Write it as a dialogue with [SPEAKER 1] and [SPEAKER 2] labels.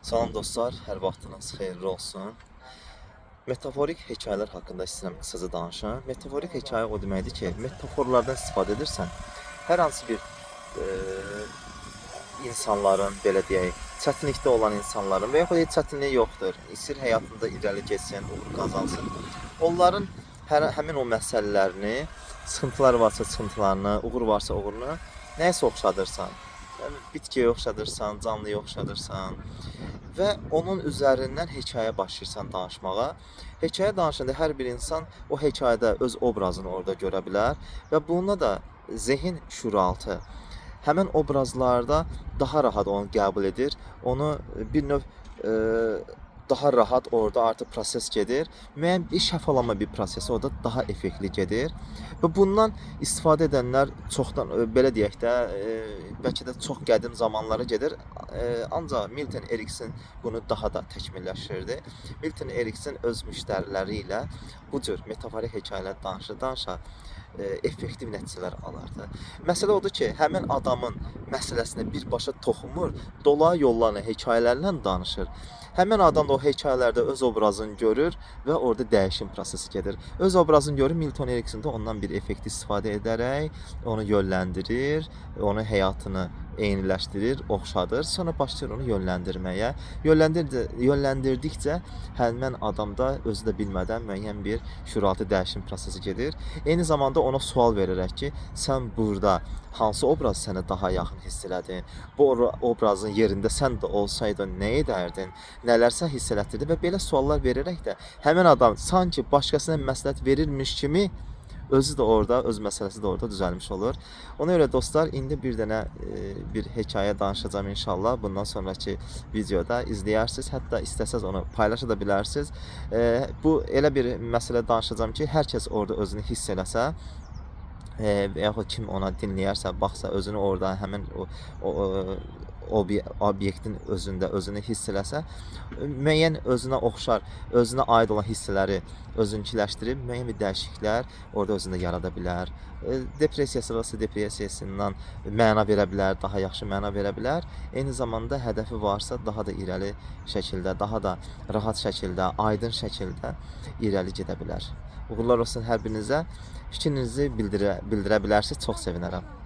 [SPEAKER 1] Salam dostlar, hər vaxtınız xeyirli olsun. Metaforik hekayələr haqqında istəyirəm qısaca danışım. Metaforik hekayə o deməkdir ki, metaforlardan istifadə edirsən, hər hansı bir insanların, belə deyək, çətinlikdə olan insanların və yaxud heç çətinliyi yoxdur, istəyir həyatında irəli getsin, uğur qazansın. Onların həmin o məsələlərini, sıxıntılar varsa sıxıntılarını, uğur varsa uğurunu nəyəsə oxşadırsan. Yəni bitkiyə oxşadırsan, canlıya oxşadırsan və onun üzərindən hekayə başlayırsan danışmağa. Hekayə danışanda hər bir insan o hekayədə öz obrazını orada görə bilər və buna da zehin şüuraltı həmin obrazlarda daha rahat onu qəbul edir. Onu bir növ daha rahat orada artıq proses gedir. Müəyyən bir şəfalanma bir prosesi orada daha effektli gedir. Və bundan istifadə edənlər çoxdan belə deyək də, bəlkə də çox qədim zamanlara gedir. Ancaq Milton Erickson bunu daha da təkmilləşdirdi. Milton Erickson öz müştəriləri ilə bu cür metaforik hekayələr danışa-danışa effektiv nəticələr alırdı. Məsələ odur ki, həmin adamın məsələsinə birbaşa toxunmur, dolayı yollarla, hekayələrlə danışır. Həmin adam da o hekayələrdə öz obrazını görür və orada dəyişim prosesi gedir. Öz obrazını görür, Milton Erickson da ondan bir effekt istifadə edərək onu yönləndirir, onun həyatını eyniləşdirir, oxşadır. Sonra başlayır onu yönləndirməyə. Yönləndirdikcə həmin adamda özü də bilmədən müəyyən bir şüuraltı dəyişim prosesi gedir. Eyni zamanda ona sual verərək ki, sən burada hansı obraz sənə daha yaxın hiss elədin? Bu obrazın yerində sən də olsaydın nə edərdin? Nələrsə hiss elətdirdin və belə suallar verərək də həmin adam sanki başqasına məsləhət verirmiş kimi özü də orada, öz məsələsi də orada düzəlmiş olur. Ona görə dostlar, indi bir dənə bir hekayə danışacağam inşallah. Bundan sonrakı videoda izləyərsiniz. Hətta istəsəz onu paylaşa da bilərsiniz. Bu elə bir məsələ danışacağam ki, hər kəs orada özünü hiss eləsə, və yaxud kim ona dinləyərsə, baxsa, özünü orada həmin o obyektin özündə özünü hiss eləsə, müəyyən özünə oxşar, özünə aid olan hissələri özünkiləşdirib müəyyən bir dəyişikliklər orada özündə yarada bilər. Depressiyası varsa depressiyasından məna verə bilər, daha yaxşı məna verə bilər. Eyni zamanda hədəfi varsa daha da irəli şəkildə, daha da rahat şəkildə, aydın şəkildə irəli gedə bilər. Uğurlar olsun hər birinizə. Fikrinizi bildirə bilərsiniz. Çox sevinərəm.